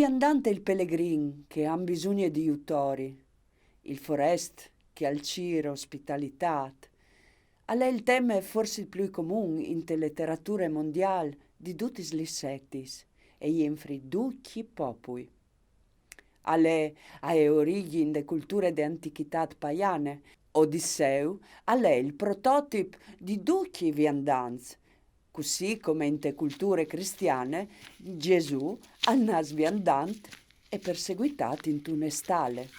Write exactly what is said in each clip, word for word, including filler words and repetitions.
Viandant e il pelegrin che han bisugne di jutori, il forest che al cîr ospitalitât, al è il teme forsit plui comun inte leterature mondiâl di dutis lis etis e jenfri ducj i popui. Al è ae origjin de culture de antichitât paiane. Odisseu al è il prototip di ducj i viandants, cussì come inte culture cristiane Gesù al nas viandant e perseguitât intune stale.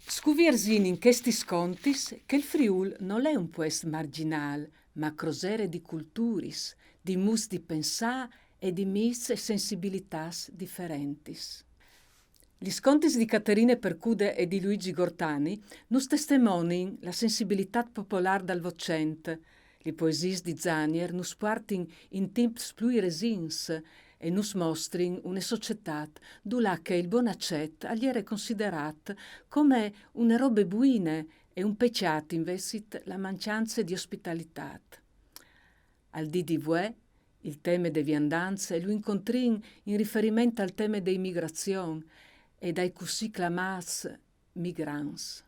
Scuvierzìn in chestis contis che il Friûl nol è un puest marginâl, ma crosere di culturis, di mûts di pensâ e di mîts e sensibilitâts diferentis. Lis contis di Caterine Percude e di Luigi Gortani nus testemonin la sensibilitât popolâr dal Votcent. Lis poesiis di Zanier nus puartin in timps plui resins e nus mostrin une societât dulà che il bon acet al jere considerât come une robe buine e un pecjât invezit la mancjance di ospitalitât. Al dì di vuê, il teme de viandance lu incontrìn in riferiment al teme de imigrazion e dai cussì clamâts migrants,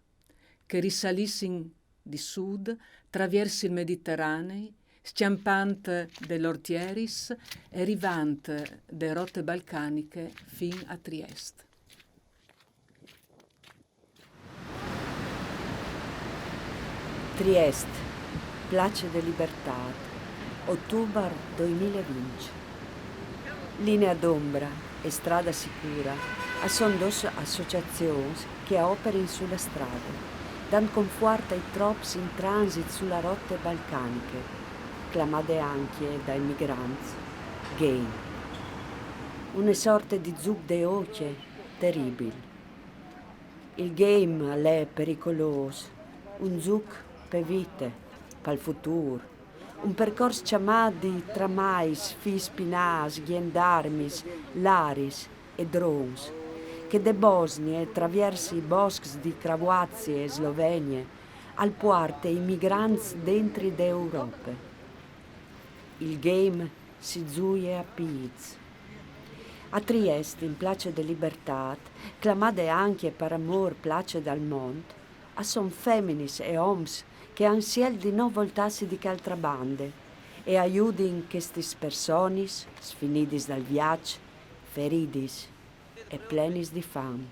che risalissin di sud traviers il Mediterani, scjampant de lôr tieris e rivant de rote balcaniche fin a Triest. Triest, Place de Libertât, otubar doi mil e vincj. Linea d'ombra e Strada Sicura a son dôs associazions che a operin su la strade, dant confuart ai trops in transit su la rote balcaniche, clamade ancje dai migrants game. Une sorte di zûc de ocje teribil. Il game al è pericolôs, un zûc pe vite, pal futûr, un percors cjamât di tramais, fîs pinâts, gjendarmis, laris e drons, che de Bosnie, traviers i boscs di Cravuazie e Slovenie, al puarte i migrants dentri de Europe. Il game si zuie a pîts. A Triest, in Place de Libertât, clamade ancje par amôr Place dal Mont, a son feminis e oms che a àn sielt di no voltâsi di chê altre bande e a judin chestis personis sfinidis dal viaç, feridis e plenis di fam.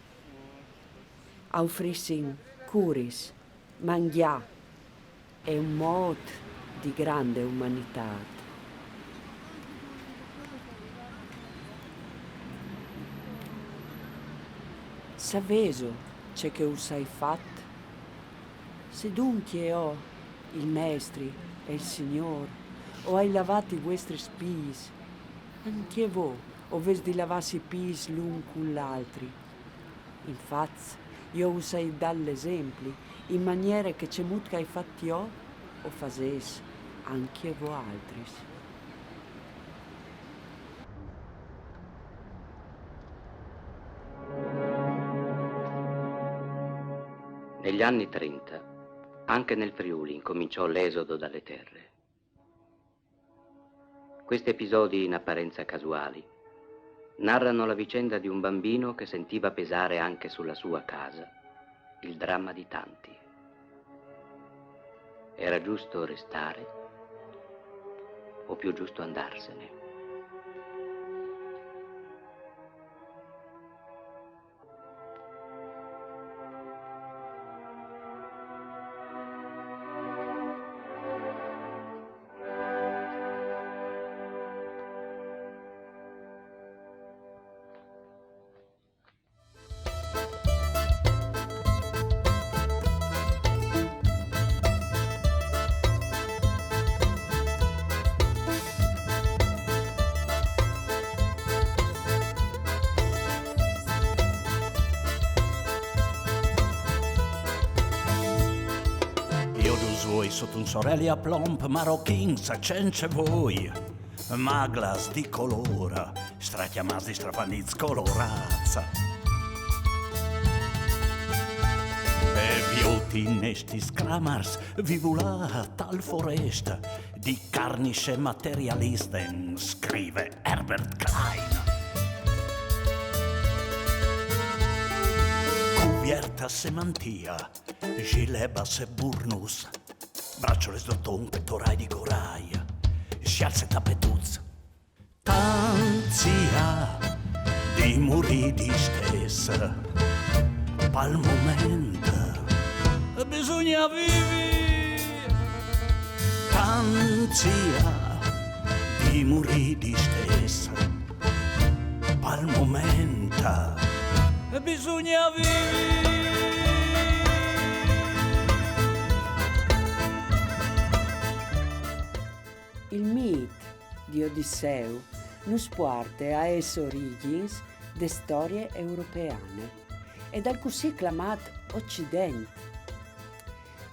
A ufrissin curis, mangjâ e un mot di grande umanitât. Savêso ce che us ai fat? Se duncje jo, il mestri e il Signôr, o ai lavât i vuestris pîts, ancje vô o vês di lavâsi i pîts l'un cun l'altri. Infats, jo us ai dât l'esempli, in maniere che cemût che ai fat jo, o fasês ancje voaltris. Negli anni trenta, anche nel Friuli incominciò l'esodo dalle terre. Questi episodi, in apparenza casuali, narrano la vicenda di un bambino che sentiva pesare anche sulla sua casa il dramma di tanti. Era giusto restare o più giusto andarsene? Jo dus voi sot un soreli a plomb, marochins, cence voi, maglas di colôr, stracjamâts di strafanits colorâts. E viôt in estis clamars, vi vulâ tal forest, die karnische Materialisten, scrive Herbert Klein. Cubierta se mantia, gilebas e burnus, braçoles d'oton, petorai di corai, scials e tapetuts. Tanzia di murì di stes, pal moment bisogna vivi. Tanzia di murì di stes, pal moment bisogna vivi. Il mit di Odisseu nus puarte a es origjins de storie europeane e dal cussì clamat Occident.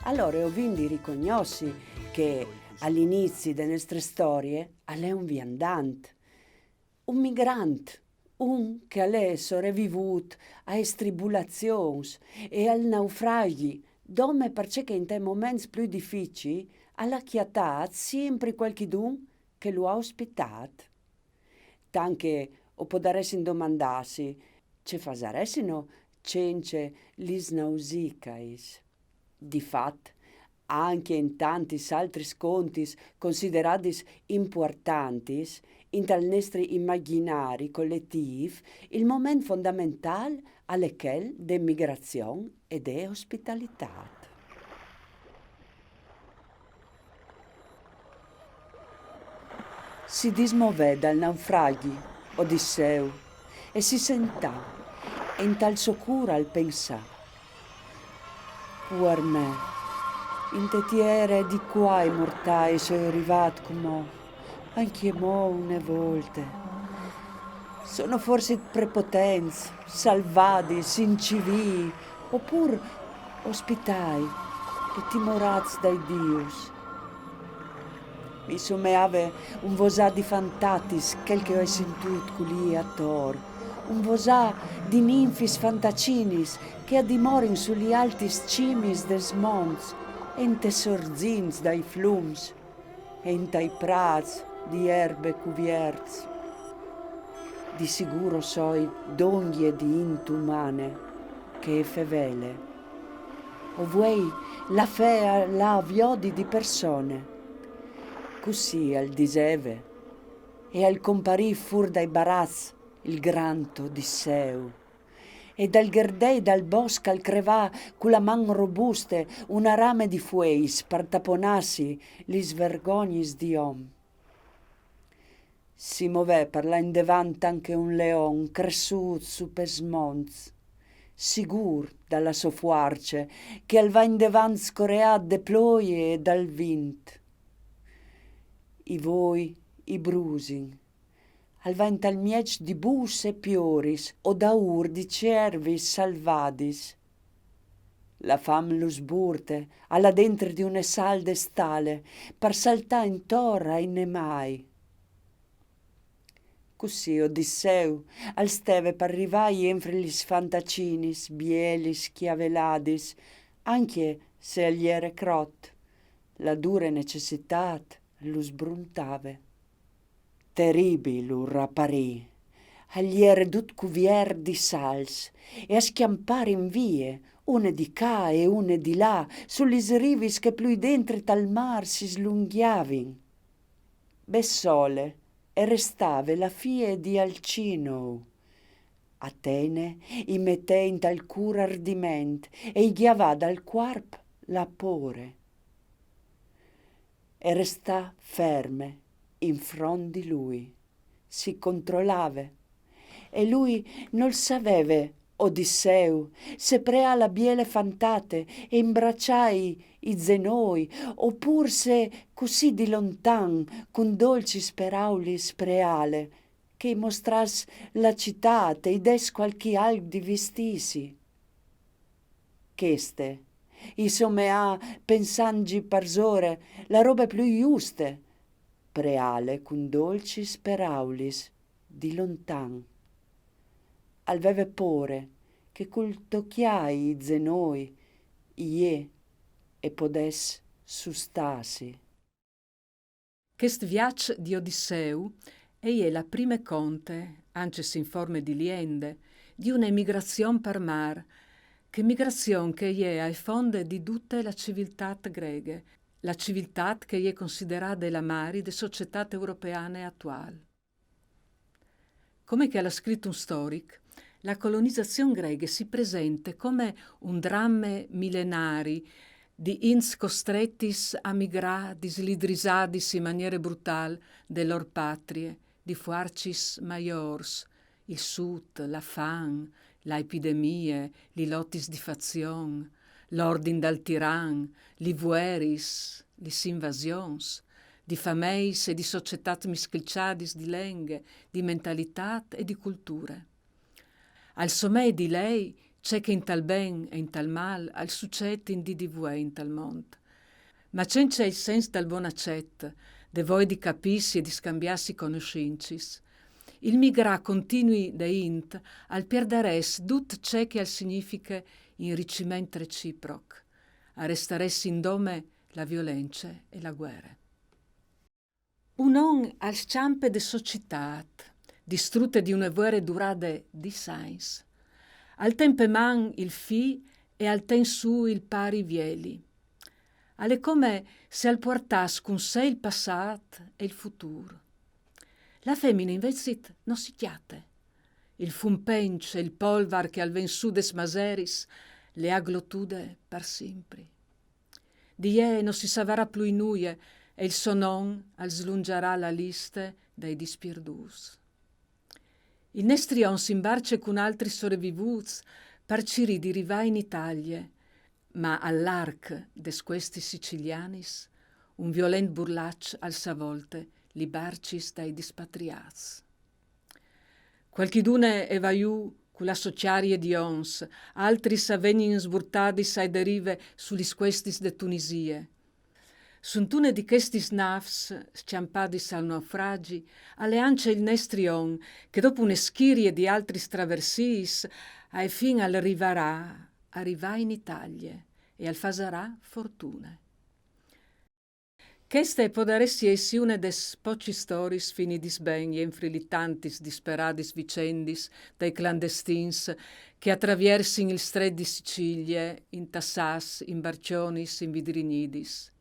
Alore o vin di ricognossi che al inizi de nestre storie al è un viandant, un migrant, un che al è sorevivût a es tribulazions e al naufragji, dome parcè che intai moments plui dificii al à cjatât simpri cualchidun che lu à ospitât. Tant che o podaressin domandâsi ce fasaressino cence lis Nausicais. Di fat, ancje in tantis altris contis consideradis impuartantis, intal nestri imagjinari coletîf, il moment fondamentâl al è chel de migrazion e de ospitalitât. Si dismovè dal naufragji Odisseu e si sentà, e intal so cûr al pensà: Puar me, inte tiere di cuâi mortâi soi rivât cumò, ancjemò une volte. Sono forsit prepotents, salvadis, incivîi, opûr ospitâi e timorâts dai dius? Mi someave un vosâ di fantatis chel che o ai sintût culì ator, un vosâ di ninfis fantacinis che a dimorin su li altis cimis des monts e intes sorzints dai flums e intai prâts di erbe cuvierts. Di sigûr o soi dongje di int umane che e fevele. O vuei la fé a lâ a viodi di persone. Cussì al diseve, e al comparì fûr dai baraçs il grant Odisseu. E dal gardei dal bosc al crevà cu la man robuste une rame di fueis par taponâsi lis vergognis di om. Si movè par lâ indevant ancje un leon cressût su pes monts, sigûr da la sô fuarce, che al va indevant scoreât de ploie e dal vint. I voi i brusin, al va intal mieç di bûs e pioris o daûr di ciervis salvadis. La fam lu sburte a lâ dentri di une salde stale par saltâ intor ai nemâi. Cussì Odisseu al steve par rivâi enfri lis fantacinis bielis cjaveladis, ancje se al jere crot, la dure necessitât lu sbruntave. Teribil ur aparì. Al jere dut cuviert di sals e a scjamparin vie, une di ca e une di là, su lis rivis che plui dentri tal mâr si slungjavin. Bessole e restave la fie di Alcinou. Atene i metè intal cûr ardiment e i gjavà dal cuarp la pôre. E restà ferme in front di lui. Si controlave. E lui nol saveve, Odisseu, se preâ la biele fantate e imbraçâi i zenoi, opûr se cussì di lontan, cun dolcis peraulis preâle, che i mostràs la citât e i dès cualchi alc di vistîsi. Cheste i someà, pensantgi parsore, la robe plui juste, preâle cun dolcis peraulis di lontan. Al veve pôre che cul tocjâi i zenoi jê e podès sustâsi. Chest viaç di Odisseu e je la prime conte, ancje se in forme di liende, di une emigrazion par mâr, che migrazion che e je ae fonde di dute la civiltât greghe, la civiltât che e je considerade la mari de societât europeane atuâl. Come che al à scrit un storic, la colonizazion greghe si presente come un drame milenari di ints costretis a migrâ dislidrisadis in maniere brutâl de lôr patrie, di fuarcis maiôrs, il sut, la fam, la epidemie, li lotis di fazion, l'ordin dal tiran, li vueris, lis invasions, di fameis e di societâts miscliçadis di lenghe, di mentalitât e di culture. Al somee di lei ce che intal ben e intal mâl al sucêt in dì di vuê intal mont. Ma cence il sens dal bon acet, de voie di capîsi e di scambiâsi conoscincis, il migrâ continui de int al pierdarès dut ce che al significhe inriciment reciproc. A restarès indome la violence e la guere. Un om al scjampe de sô citât, distrute di une vuere durade dîs agns. Al ten pe man il fi e al ten sù il pari vieli. Al è come se al puartàs cun se il passât e il futûr. La femine invezit no si cjate. Il fum penç e il polvar che al ven sù des maseris le à glotude par simpri. Di jê no si savarà plui nuie e il so non al slungiarà la liste dai dispierdûts. Il nestri om s'imbarce cun altris sorevivûts par cirî di rivâ in Italie, ma al larc des cuestis sicilianis un violent burlaç al savolte li barcis dai dispatriâts. Cualchidune e va jù cu la sô cjarie di oms, altris a vegnin sburtadis ae derive su lis cuestis de Tunisie. Suntune di chestis nâfs, scjampadis al naufragi, al è ancje il nestri om che dopo une schirie di altris traversiis, ae fin al rivarà a rivâ in Italie e al fasarà fortune. Cheste e podarès jessi une des pocjis storiis finidis ben jenfri li tantis disperadis vicendis dai clandestins che a traviersin il stret di Sicilie, intassâts in barcjonis invidrignidis.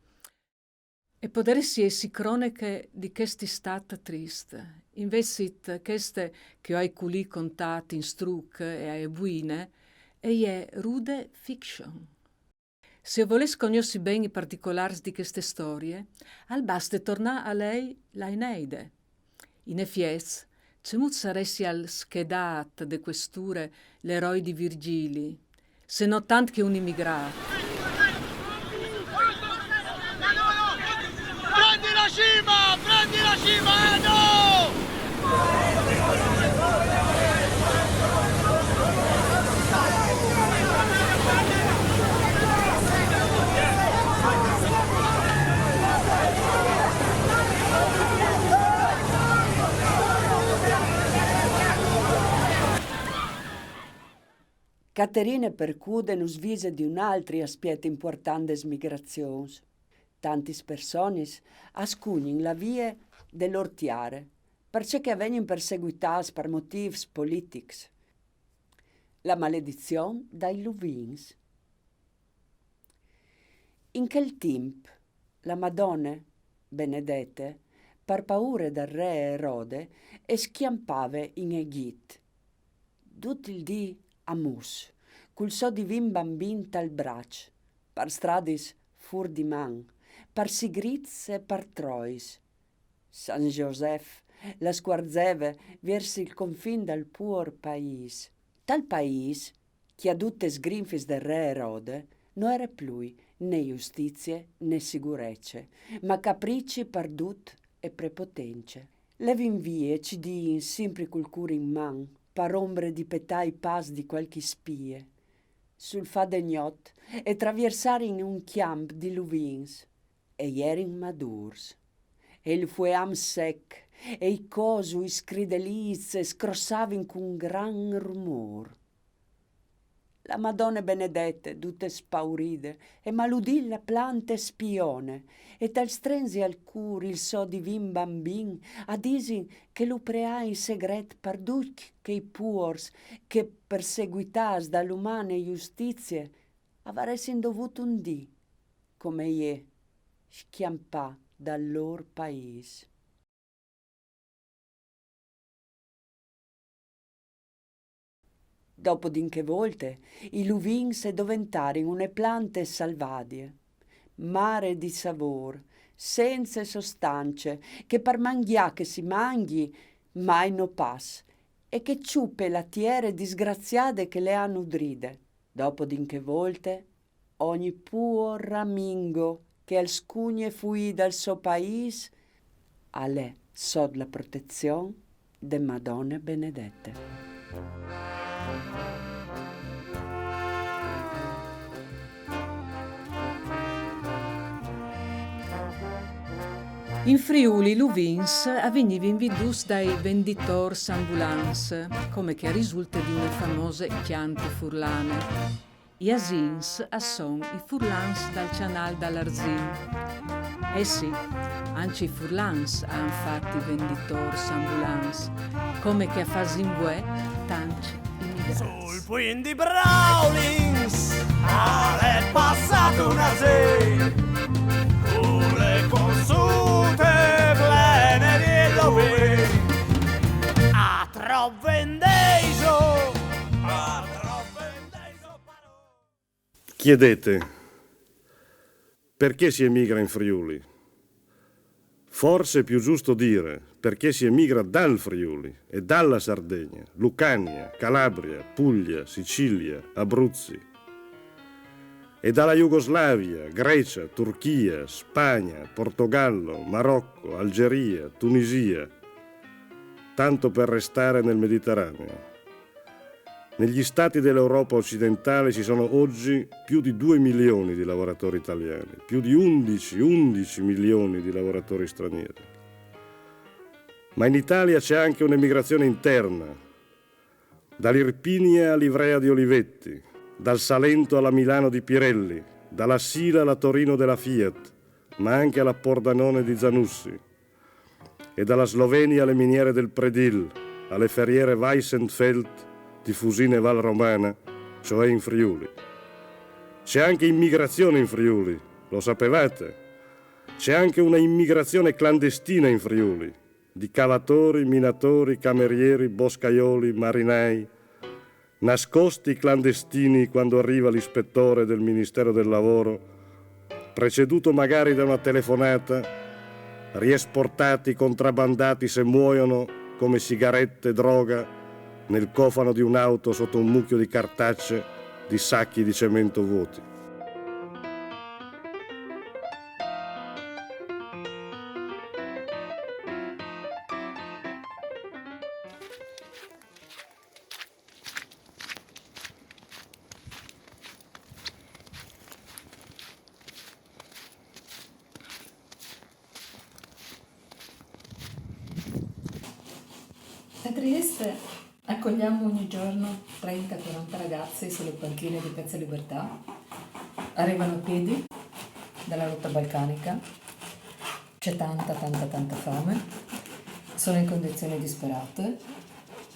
E podarès jessi croneche di chest istât trist. Invezit cheste che o ai culì contât in struc e ae buine, e je rude fiction. Se o volês cognossi ben i particolârs di cheste storie, al baste tornâ a lei la Eneide. In efiets, cemût saressial schedât de cuesture l'eroi di Virgjili, se no tant che un imigrât? Prendi la cima! Prendi la cima, Edo! Caterine Percude nus vise di un altri aspiet impuartant des migrazions. Tantis personis a scugnin la vie de lôr tiere, parcè che a vegnin perseguitâts par motîfs politics. La maledizion dai luvins. In chel timp, la Madone, benedete, par paure dal re Erode, e scjampave in Egjit. Dut il dì a mus, cul so divin bambin tal braç, par stradis fûr di man, par sigrits e par trois. San Josef la scuarzeve viers il confin dal puor paîs. Tal paîs, cjadût tes grinfis dal re Erode, no jere plui ne justizie ne sigurece, ma caprici par dut e prepotence. Levin vie, ci dîs, simpri cul cûr in man, par ombre di petâ i pas di cualchi spie. Sul fâ de gnot e traviersarin un cjamp di luvins. E jerin madûrs. E il fueam sec, e i cosus, i scridelîts, e scrossavin cun gran rumôr. La Madone benedete, dute spauride, e maludì la plante spione, e tal strenzi al cûr il so divin bambin, a disin che lu preà in segret par ducj chei puors che, perseguitâts da l'umane justizie, a varessin dovût un dì, come jê, scjampâ dal lôr paîs. Dopo di in chê volte, i luvins a doventarin une plante salvadie, mare di savôr, cence sostance, che par mangjâ che si mangji, mai no pas, e che çupe la tiere disgraziade che le à nudride. Dopo di in chê volte, ogni puor ramingo che al scugne fuî dal so paîs al è sot la protezion de Madone benedete. In Friûl i luvins a vignivin viduts dai venditôrs ambulants, come che a risulte di une famose cjante furlane. I asins a son i furlans dal Cjanâl dal Arzin. Eh sì, ancje i furlans a àn fat i venditôrs ambulants, come che a fasin vuê tancj imigrâts. Sul puint di Brawlings al è passât un asin, cu le consute plene di luvin. A trop vendeiso, a trop vendeiso, però. Chiedete: perché si emigra in Friuli? Forse è più giusto dire: perché si emigra dal Friuli e dalla Sardegna, Lucania, Calabria, Puglia, Sicilia, Abruzzi, e dalla Jugoslavia, Grecia, Turchia, Spagna, Portogallo, Marocco, Algeria, Tunisia, tanto per restare nel Mediterraneo. Negli stati dell'Europa occidentale ci sono oggi più di due milioni di lavoratori italiani, più di undici, undici milioni di lavoratori stranieri. Ma in Italia c'è anche un'emigrazione interna, dall'Irpinia all'Ivrea di Olivetti, dal Salento alla Milano di Pirelli, dalla Sila alla Torino della Fiat, ma anche alla Pordenone di Zanussi, e dalla Slovenia alle miniere del Predil, alle ferriere Weissenfels di Fusine Val Romana, cioè in Friuli. C'è anche immigrazione in Friuli, lo sapevate? C'è anche una immigrazione clandestina in Friuli, di cavatori, minatori, camerieri, boscaioli, marinai, nascosti clandestini quando arriva l'ispettore del Ministero del Lavoro, preceduto magari da una telefonata, riesportati, contrabbandati se muoiono come sigarette, droga, nel cofano di un'auto sotto un mucchio di cartacce, di sacchi di cemento vuoti. A Trieste accogliamo ogni giorno trenta quaranta ragazzi sulle panchine di Piazza Libertà. Arrivano a piedi dalla rotta balcanica. C'è tanta, tanta, tanta fame. Sono in condizioni disperate.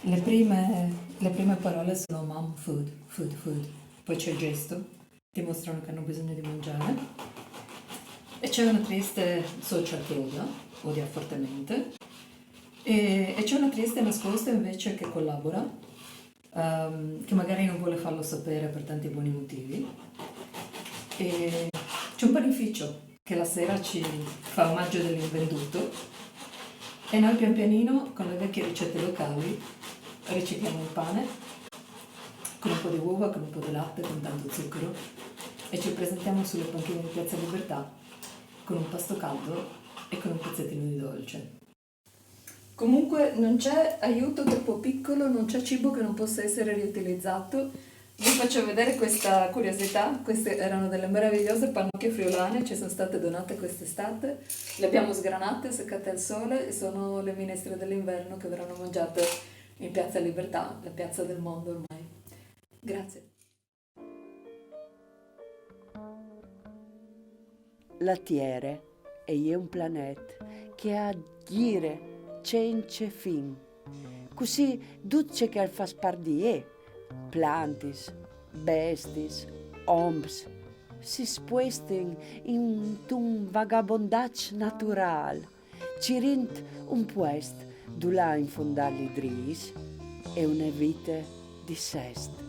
Le prime, le prime parole sono "Mom, food, food, food". Poi c'è il gesto, ti mostrano che hanno bisogno di mangiare. E c'è una Trieste social che odia, odia fortemente. E, e c'è una Trieste nascosta invece che collabora, ehm, che magari non vuole farlo sapere per tanti buoni motivi. E c'è un panificio che la sera ci fa omaggio dell'invenduto e noi pian pianino con le vecchie ricette locali ricicliamo il pane con un po' di uova, con un po' di latte, con tanto zucchero e ci presentiamo sulle panchine di Piazza Libertà con un pasto caldo e con un pezzettino di dolce. Comunque non c'è aiuto troppo piccolo, non c'è cibo che non possa essere riutilizzato. Vi faccio vedere questa curiosità, queste erano delle meravigliose pannocchie friulane, ci sono state donate quest'estate, le abbiamo sgranate, seccate al sole e sono le minestre dell'inverno che verranno mangiate in Piazza Libertà, la piazza del mondo ormai. Grazie. La Tiere e je un planet che a gire cence fin. Cussì dut ce che al fâs part di jê, plantis, bestis, oms, si spuestin intun vagabondaç naturâl, cirint un puest dulà infondâ lidrîs e une vite di sest.